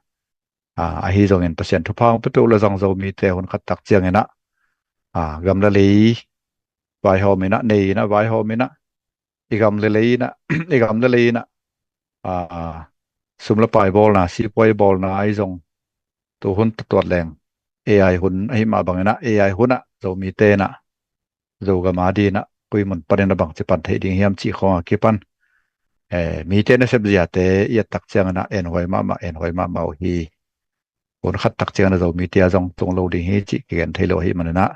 a, ahi zongin Pasian thupha hong pia peuh le zong Zomite hun khat tak ciang inah, a, gam le lei vaihawm inah, nei inah vaihawm inah, i gam le lei inah, i gam le lei inah, a, sum le pai bawlna, sipuai bawlna ahi zong, tu hun tawh tuat leng A I hun ahi mah bang inah, A I hun ah Zomite inah Zogam a ding inah koi mun pan inah bangci pan theih ding hiam cih khawng a kipan, eh, mite nasep ziate i et tak ciang inah enhuai mahmah, enhuai mahmah uh hi. Hun khat tak ciang inah Zomite a zong tung lo ding hi cih kigen thei lo ahih man inah,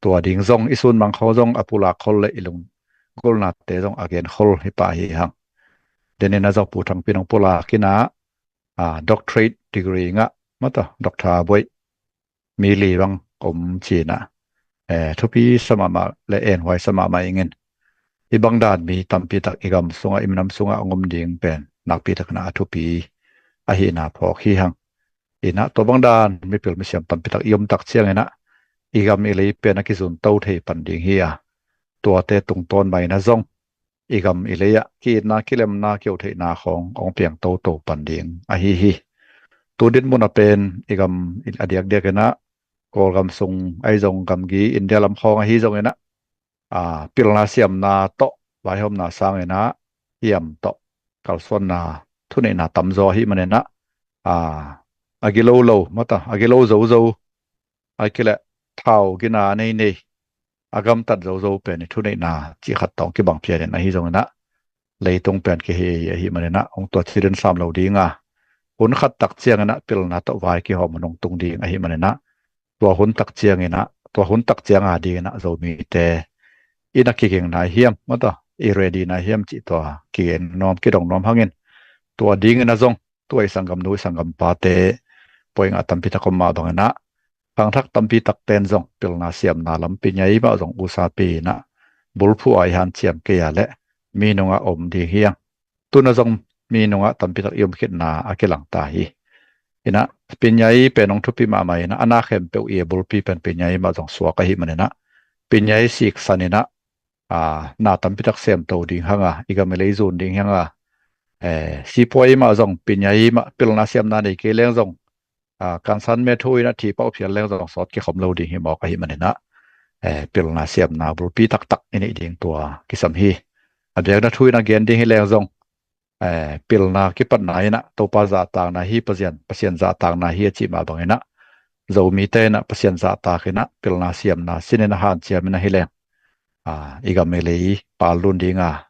tua ding zong i sunmang khol zong a pulak khol le i lunggulhnate zong a gen khol hi pah hi hang. Den inah zong Pu Thangpi in hong pulak inah, a, doctorate degree ngah, mah tawh doctor buaih mi li bang om ci inah, eh, thupi sa mahmah le enhuai sa mahmah ing in. Hih bang dan mi tampi tak i gam sungah, i minam sungah hong om ding pen nakpi tak inah a thupi ahihna phawk hi hang. Inah tua bang dan mipil misiam tampi tak i om tak ciang inah i gam i lei pen a kizun to thei pan ding hi a, tuate tungtawn mah inah zong i gam i lei ah ki-itna, kilemna, kiotheihna khawng hong piang toto pan ding ahi hi. Tu dinmun ah pen i gam a diakdiak inah Kawlgam sung ahi zong, gamgi India lam khawng ahi zong inah, a, pilna siamna tawh vaihawmna sang inah hiam tawh kalsuanna, thuneihna tamzaw ahih man inah, a, a gilo lo, mah tawh a gilo zozo, a kileh thau gina a nei nei, a gamtat zozo pen i thuneihna cih khat tawh hong kibang phian in ahi zong inah, leitung pen kihei ahih man inah hong tua ci den sam lo ding a, hun khat tak ciang inah pilna tawh vai kihawm hun hong tung ding ahih man inah, tua hun tak ciang inah, tua hun tak ciang a ding inah Zomite inah kiging nai hiam, mah tawh i ready nai hiam cih tua kigen nuam, kidong nuam hang in, tua ding inah zong tua i sanggamnu, i sanggampate, poi ngah tampi tak om mah bang inah, khangthak tampi takte in zong pilna siamna lam pinyai mah zong usapi inah bulphuh a i hanciam kei a leh mi nungah om ding hi hang. Tu inah zong mi nungah tampi tak i om khitna a kilangta hi. Inah pinyai pen hong thupi mahmah inah, a na khempeuh i a bulpi pen pinyai mah zong suak ahih man inah, pinyai siksan inah, a, na tampi tak semto ding hang a, i gam i lei zun ding hang a, eh, sipuai mah zong pinyai mah, pilna siamna nei kei leng zong, a, kansan me thu inah thi pah phial leng zong sawt kikhawm lo ding hi mawk ahih man inah, eh, pilna siamna bulpi taktak i neih ding tua kisam hi. A biakna thu inah gen ding hi leng zong, eh, pilna kipatna inah Topa zahtakna hi, Pasian, Pasian zahtakna hi a cih mah bang inah, Zomite inah Pasian zahtak inah pilna siamna sin inah hanciam inah hi leng, a, i gam i lei pal lun ding a,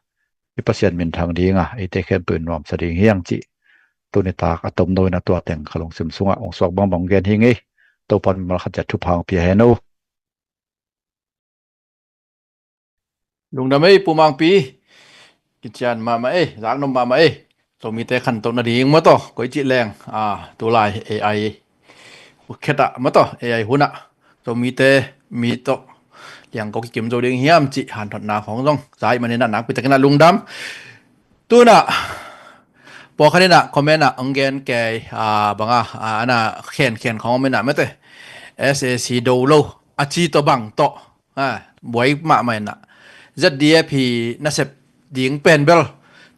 i Pasian minthang ding a, eite khempeuh in nuamsa ding hi hang cih tuni tak a tomno inah tua teng ka lungsim sungah hong suak bangbang gen hi ing ei. Topa in mimal khat ciat thupha hong pia hen aw. Lungdam ei Pu Mangpi. Kician mahmah ei, zaknop mahmah ei. Zomite khantoh nading mah tawh, koi cih leng, a, tulai A I khet ah mah tawh, A I hun ah Zomite mi tawh liangko kikim zo ding hiam cih hanthotna khawng zong za ahih man inah nakpi tak inah lungdam. Tu inah pawlkhat inah comment ah hong gen kei, a, bang a, a, ana khenkhen khawng om inah, mate, S A C do lo a ci tawh bang tawh, a, buai mahmah inah, Z D F hi nasep ding pen bel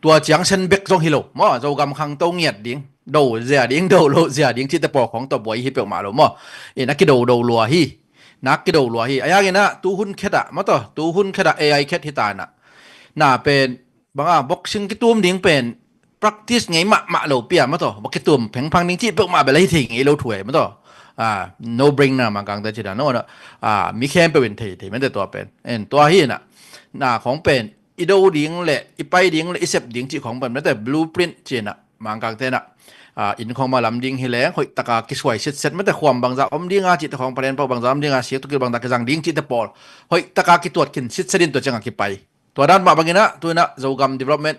tua ciang sen bek zong hi lo maw, Zogam khangto ngiat ding. do zia ding, do lo zia ding cihte pawl khawng tawh buai hi peuhmah lo maw. In a kido do lua hi. Nak kido lua hi. A hiangin ah tu hun khet ah maw taw, tu hun khet ah A I khet hi ta in ah, na pen bang a boxing kitum ding pen practice ngei mahmah lo pia maw taw, bang kitum phengphang ding cih peuhmah bel a hi thei ngei lo thu ei maw taw. Ah, no brainer Mangkangte ci dan no na. Ah, mi khempeuh in thei thei mete tua pen. En tua hi na, na khawng pen i do ding le i pai ding le i sep ding cih khawng pen mete blueprint ci na Mangkangte na. Ah, inn khawng ma lam ding hi leng hoih taka kisuai sitset mete khuam bangza om ding a cihte khawng palen pau bangza om ding a siak tukil bangza kizang ding cihte pawl hoih taka kituat khin sitset in tua ciang a kipai. Tua dan mah bangin ah tu in ah Zogam Development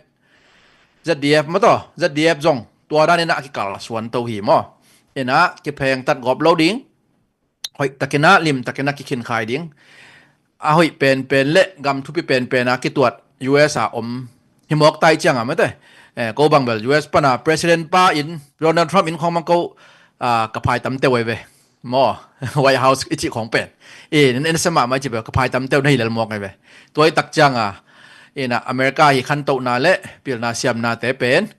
Z D F maw taw, Z D F zong tua dan in ah a kikal suan to hi maw. In ah kipheng tat gawp lo ding, hoih takin ah lim takin ah kikhin khai ding. A hoih penpen le gam thupi penpen a kituat U S a om hi mawk tai ciang a mete. Eh, ko bang bel U S pan a president pa in Donald Trump in khawng mang ko, ah, ka phai tam teu ei ve. Maw, White House i cih khawng pen. Eh, na, na sem mahmah i cih pen ka phai tam teu na hi lel mawk ei ve. Tua i tak ciang a, in ah America hi khantohna le pilna siamnate pen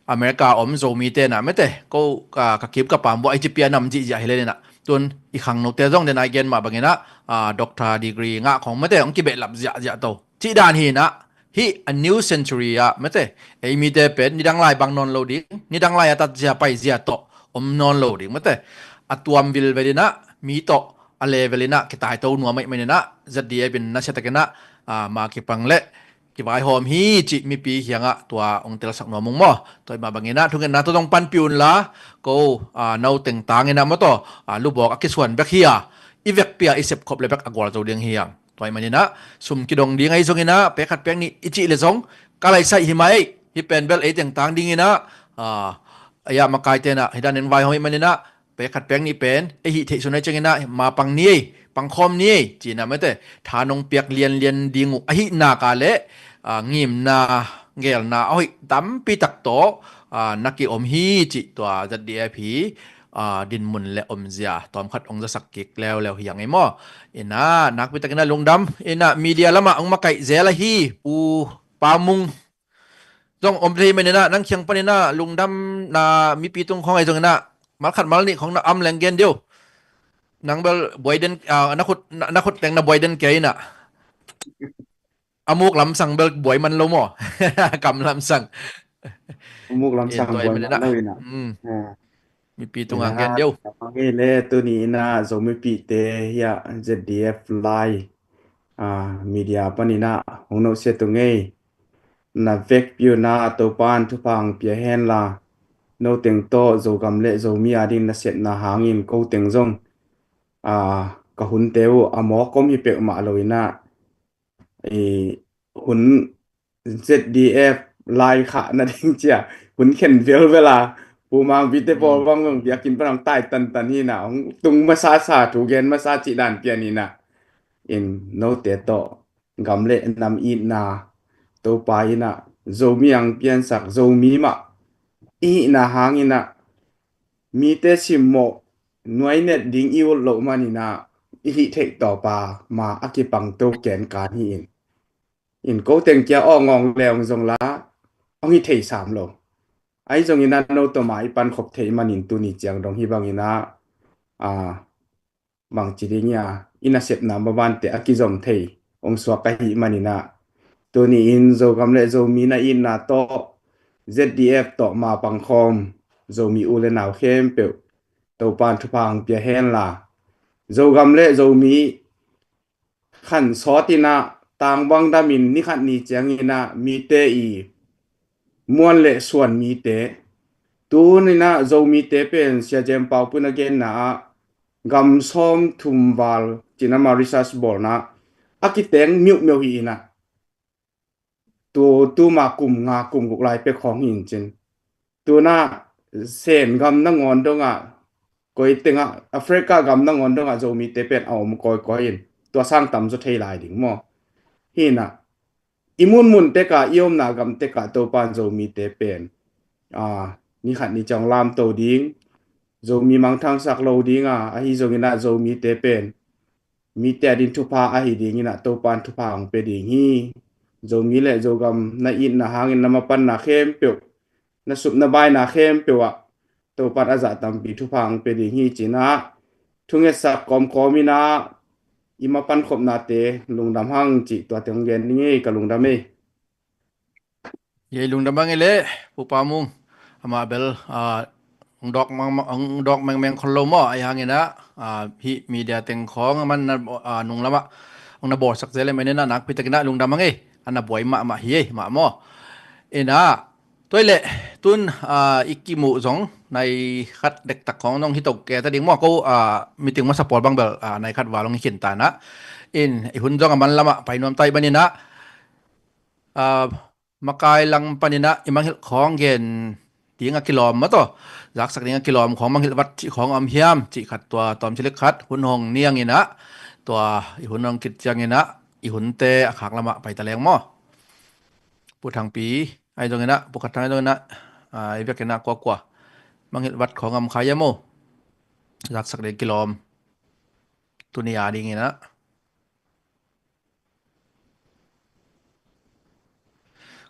America om Zomite na mete ko ka, ka kim ka pam buah i ci pia nam zihziah hi le in ah tun i khangnote zong den a i gen mah bangin ah, ah, doctor degree ngah khawng mete hong kibehlap ziahziah to cih dan hi in ah, hih a new century ah mete ei mite pen nidang lai bang nawn lo ding, nidang lai a tat zia pai zia tawh om nawn lo ding mete. A tuam vilvel in ah mi tawh a level in ah kitai to nuam ahih manin ah Z D F in nasia takin ah, ah, ma kipang le kivaihawm hi cih mipi kiangah tua hong telsak nuam ung maw. Tua ahih mah bangin ah thungetna tawh zong panpih un la, ko, ah, no teng tangin ah maw taw, ah, lubawk a kisuan bek hi a, i vekpi a i sepkhop le bek a gualzo ding hi hang. Tua ahih manin ah sum kidong ding ahi zongin ah pek khat pek nih i cih le zong ka laisaih hi mai. Hih pen bel ei teng tang dingin ah, ah, ei ah makaite in ah hih dan in vaihawm ahih manin ah pek khat pek nih pen ei hih theih sun ahi ciangin ah ma pang ni ei, pangkhawm ni ei ci in ah mete tha nong piak lianlian ding uh ahih nak a le, ah, ngimna gelna a hoih tampi tak tawh, ah, na kiom hi cih tua Z D F hi, ah, dinmun le omzia tawmkhat hong zasak kik leuleu hi hang ei maw. In ah nakpi takin ah lungdam, in ah media lamah hong makaih zel ahi Pu Pa Mung zong om thei manin ah nang kiang panin ah lungdamna mipi tung khawng ahi zongin ah malkhat malnih khawng na om leng gen dih o. Nang bel buai den, ah, na khut, na, na khut teng na buai den kei in ah a muk lamsang bel buai man lo maw. Kam lamsang. A muk lamsang buai man lo in ah. Hmm. Ah. Mipi tungah gen dih o. Ina, le tuni in ah Zo mipite hiah Z D F lai, ah, media panin ah hong nohsiat ung ei. Na vekpi un ah Topa'n thupha hong pia hen la, no teng tawh Zogam le Zomi a ding nasepna hangin ko teng zong, ah, ka hunte uh a mawk om hi peuhmah lo in ah, i hun Z D F lai khah nading cia hun khen velvel a, Pu Mangpite pawl bang bang biakinn pan hong tai tantan hi in ah, hong tung masasa, thu gen masa cih dan pian in ah, in note tawh gam le nam itna Topa in ah Zomi hong piansak, Zomi mah i hihna hangin ah mite simmawh nuainet ding i ut loh manin ah i hih theih tawpa ma a kipang to ken kan hi in. In ko teng kia awngawng leong zong la hong hi thei sam lo. Ahi zongin ah no tawh ma i pankhop theih manin tuni ciang dong hi bangin ah, ah, bangci ding ia i nasepna mabante a kizom thei hong suak ahih manin ah, tuni in Zogam le Zomi na itna tawh Z D F tawh ma pangkhawm Zomi u le nau khempeuh Topa'n thupha hong pia hen la, Zogam le Zomi khan sawt in ah tangbang damin ni khat ni ciangin ah mite i muan le suan mite, tuni in ah Zomite pen Sia Jem Pau Pun a genna ah gam sawm thum val cin ama research bawlna a kiteng miuhmiuh hi in ah, tu, tuma kum nga kum guk lai pek khawng hi in cin. Tuna Sen gam nangawn dongah, koi tengah, Africa gam nangawn dongah Zomite pen a om kawikawi in, tua sang tam zaw thei lai ding maw. Hi in ah i munmun tekah, i omna gam tekah Topa'n Zomite pen, ah, ni khat ni ciang lamto ding, Zomi mangthangsak lo ding a, ahi zongin ah Zomite pen mite a ding thupha ahi dingin ah Topa'n thupha hong pia ding hi. Zomi le Zogam na itna hangin na mapanna khempeuh, na sup na baina khempeuh ah Topan a zah tampi thupha hong pia ding hi ci-in ah, thungetsak kawmkawm in ah, i mapan khopnate lungdam hang cih tua teng hong gen ning ei, ka lungdam ei. Ei lungdam hang ei leh, Pu Pamung, amah bel, ah, hong dawk mang, hong dawk mengmeng khol lo maw, ahi hangin ah, ah, hih media teng khawng a man na, ah, nung lamah hong na bawlsak zel leh, man in ah nakpi takin ah lungdam hang ei, a na buai mahmah hi ei, mah maw. In ah, tua hi leh, tun, ah, i kimuh zong nai khat dektak khawng zong hi to kei ta ding maw, ko, ah, meeting masa pawl bang bel, ah, nai khat val hong hi khin ta in ah. In, i hun zong a man lamah pai nuam ta hi, man in ah, ah, makai lang panin ah i mangngilh khawng gen ding a kilawm maw, tua zaksak ding a kilawm khawng, mangngilh vat cih khawng a om hiam cih khat, tua tawmcik khat hun hong niang in ah, tua i hun hong khit ciangin ah i hunte a khak lamah pai ta leng maw. Pu Thangpi ahi zongin ah, Pu Khat Thang ahi zongin ah, ah, i vekin ah kuakua mangngilh vat khawng a om kha hiam maw, zaksak ding kilawm tuni a dingin ah.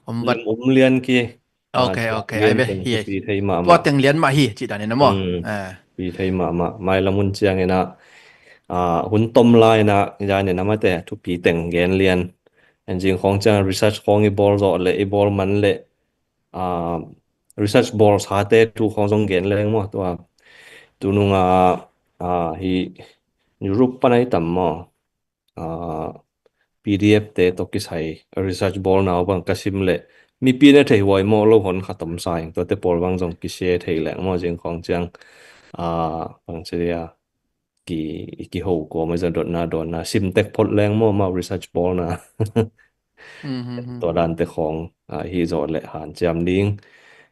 Om vat. Lim um lian ki. Ok, ah, ok, lian ai ve, teng hi, thupi thei mahmah. Tua teng lian mah hi, cih danin ah maw. Hmm. Eh. Thupi thei mahmah. Mailam hun ciangin ah, ah, hun tom lai-in ah, i danin ah mate, thupi teng gen lian. En zing khawng ciang research khawng i bawl zawh leh, i bawl man leh, ah, research bawl sate thu khawng zong gen leng maw, tua. Tunung ah, ah, hi Europe pan ahi tam maw. Ah, P D F te tawh kisai research bawlna uh bang ka sim leh, mipi na thei huai mawh lo hon khat om sa ing, tuate pawl bang zong kisia thei leng maw, zing khawng ciang, ah, bang ci dia, ki, kiho kawm a za dotna dawnna sim tek phot leng maw, amau research bawlna. Mhm. Tua dante khawng, ah, hi zawh leh hanciam ding.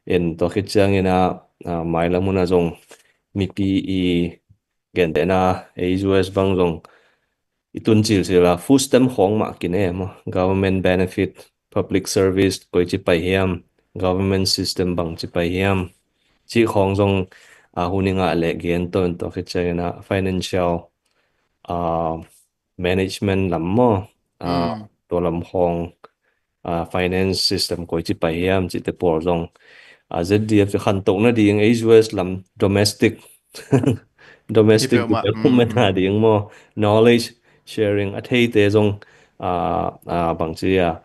En tua khit ciangin ah, ah, mailam hun ah zong mipi i gentehna, ei U S bang zong i tun cilcil a, food stamp khawng mah kine maw, government benefit, public service, koi ci pai hiam, government system bang ci pai hiam, cih khawng zong, ah, hun i ngah leh gen to in, tua khit ciangin ah financial, ah, management lam maw, ah, mm, tua lam khawng, ah, finance system koi ci pai hiam cihte pawl zong, ah, Z D F te khantoh nading, ei U S lam domestic, domestic development, mm, nading maw, knowledge sharing, a theite zong, ah, ah, bang ci a,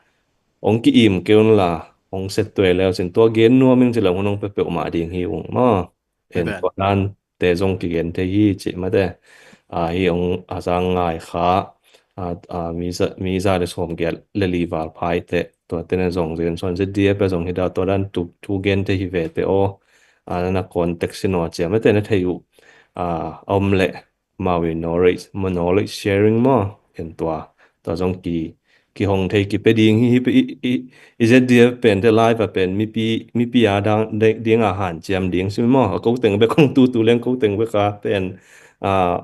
hong ki-im kei un la, hong set tuai leu cin tua gen nuam ing ci leng hun hong pia peuhmah ding hi ung maw. En tua dan te zong kigen thei hi cih mate. Ah, hi ong a zang ngai kha, ah, ah, mi za, mi za le sawm giat le li val phai te, tua te na zong zen suan Z D F a zong hi da, tua dan tu, tu gen thei hi ve te aw. Ah, na contact si naw cia mate na thei uh, ah, om le mawi knowledge, maw knowledge sharing maw, en tua. Tua zong ki, kihong thei kipia ding hi, hi, i, i, i Z D F pen te live a pen mipi, mipi a dang, de, ding a hanciam ding si maw. A ko teng bek kong tu, tu leng ko teng bek a pen, a,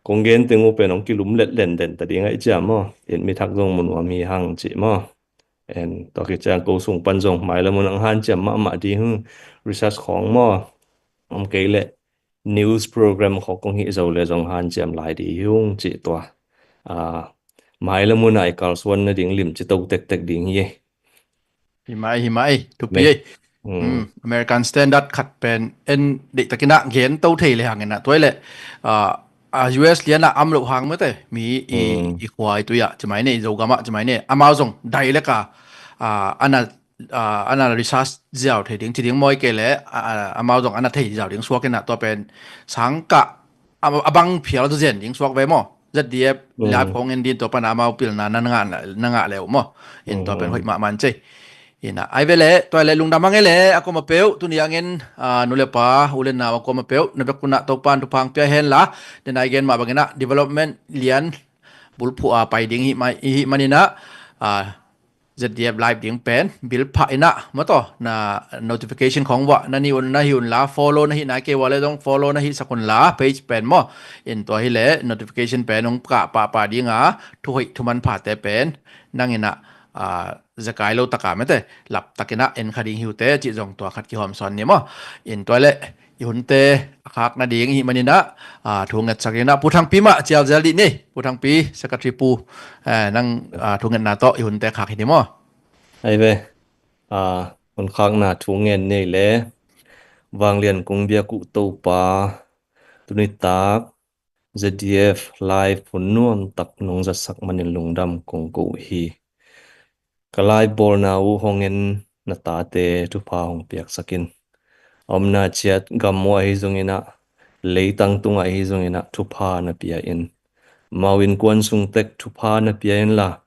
kong gen teng uh pen ong kilum let len den ta ding a i ciam maw. En mi thak zong mun uam hi hang ci maw. En tua ki ciang ko sung pan zong mailam hun ang hanciam mahmah ding research khawng maw. Om kei le news program khawng kong hih zo le zong hanciam lai ding hi ung cih tua. A, mailam hun a i kalsuan nading lim ci to tektek ding hi. Hi mai, hi mai, thupi ei. Mm. Mm, American standard khat pen en deih takin ah gen to thei le hangin ah tua le, a, a U S lian ah am lo hang mate, mi i, mm, i khua i tui ah, ci mai ne, i Zogam ah, ci mai ne, amau zong dai le ka, a, ana a, ana research ziau thei ding, ci ding maw, i kei le, a, a, amau zong ana thei ziau ding suak in ah tua pen sang kah, a, a bang phial zaw zen ding suak ve maw. Z D F, mm, live khawng en din tua pan amau pilna na ngah, na ngah leu maw. In tua pen, mm, hoih mahmah ci. In ah, ai ve le, tua le lungdam hang ei le, a kuama peuh, tuni hangin, a, nu le pa, u le nau a kuama peuh, na bek un ah Topan thupha hong pia hen la, den ai gen mah bangin ah, development lian, bulphuh a pai ding hi mai, hi manin ah, a, Z D F live ding pen, bil phah in ah, maw tua, na notification khawng vah, na ni un, na hi un la, follow na hi nai kei vua le zong follow na hi sak un la, page pen maw. In tua hi le, notification pen hong kah pahpah ding a, thu hoih thu manpha te pen, nang in ah, a, zekai lo tak a mate, lap takin ah, en kha ding hi uh te, cih zong tua khat kihawm sawn ni maw. In tua le, i hunte a khak nading i hih manin ah, a, thu ngetsak in ah, Pu Thangpi mah cial zel dih ni. Pu Thangpi, Secretary Pu, eh, nang, a, thu ngetna tawh i hunte khak hi ni maw. Ai ve, a, hun khakna thu ngen nei le, Vanglian kong biak uh Topa, tuni tak Z D F live hun nuam tak nong zatsak manin lungdam kong ko uh hi. Ka live bawlna uh hong en na tate thupha hong piaksak in. A omna ciat gam uh ahi zongin ah, leitang tungah ahi zongin ah thupha na pia in. Amau innkuan sung tek thupha na pia inla,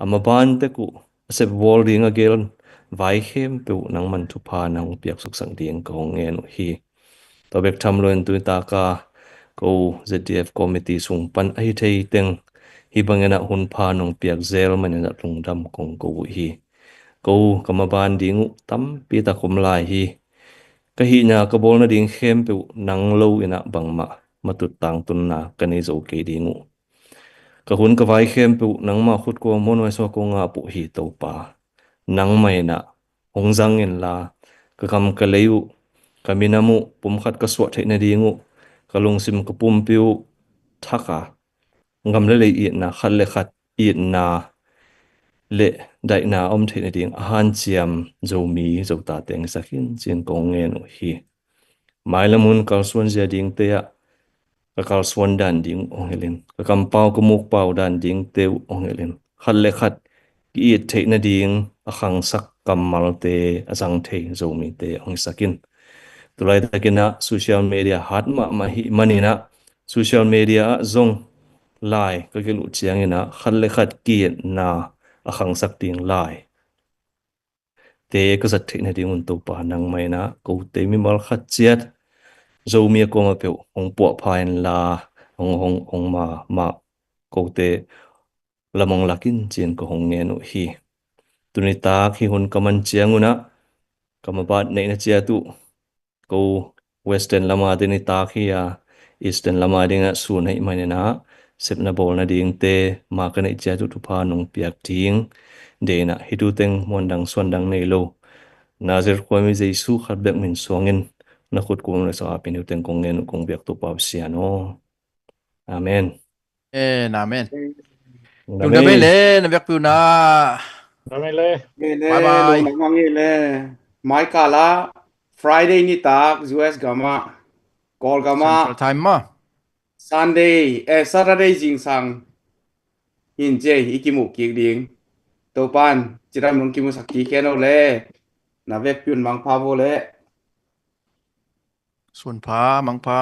a maban tek uh a sepbawl ding a gel vai khempeuh nangman thupha na hong piaksuksak ding ka hong ngen uh hi. Tua bek tham loin tuni taka ko Z D F committee sung pan ahi thei teng hih bangin ah hun pha nong piak zel manin ah lungdam kong ko uh hi. Ko ka maban ding uh tampi tak om lai hi. Ka hihna ka bawl nading khempeuh nang lo in ah bangmah matut tangtunna ka nei zo kei ding uh. Ka hun ka vai khempeuh nangmah khut kua muanhuai sua ko ngah uh hi Topa. Nangmah in ah hong zang inla, ka kam ka lei uh, ka minam uh pumkhat ka suah theih nading uh, ka lungsim ka pumpi uh thak a, gam le lei itna, khat le khat itna le daihna a om theih nading a hanciam Zomi Zota teng hi sak in ci-in kong ngen uh hi. Mailam hun kalsuan zia dingte ah ka kalsuan dan ding uh hong hilh in, ka kampau ka mukpau dan dingte uh hong hilh in, khat le khat ki-it theih nading a khangsak kammalte a zang thei Zomite hong hisak in. Tulaitakin ah social media hat mahmah hi manin ah, social media ah zong lai ka gelh uh ciangin ah khat le khat ki-itna a khangsak ding lai te ka zat theih nadingun Topa nangmah in ah kote mimal khat ciat Zomi a kuamah peuh hong puahpha inla, hong, hong, hong ma, ma kote lam hong lak in ci-in ka hong ngen uh hi. Tuni tak hih hun ka man ciangun ah ka mabat neihna ciat uh ko Western lama ding nitak hi a, Eastern lama dingah sun ahih manin ah sepna bawl nadingte ma ka neih ciat uh thupha nong piak ding deihna hi. Tuteng muandang suandang nei lo Nazareth khuami Jesu khat bek min suangin na khut kua muanhuai sua a pin hi. Tuteng kong ngen uh kong biak Topa Pasian aw. Amen. Amen, amen. Lungdam ei le, na vekpi uh na. Lungdam ei le. Bye bye. Lungdam ei le. Mai kala Friday nitak U S gama, Kawlgama Central Time ma, Sunday, eh, Saturday zingsang in ci ei i kimuh kik ding. Topan cidam nong kimusak kik hen o le. Na vekpi un mangpha vo le. Sunpha, mangpha.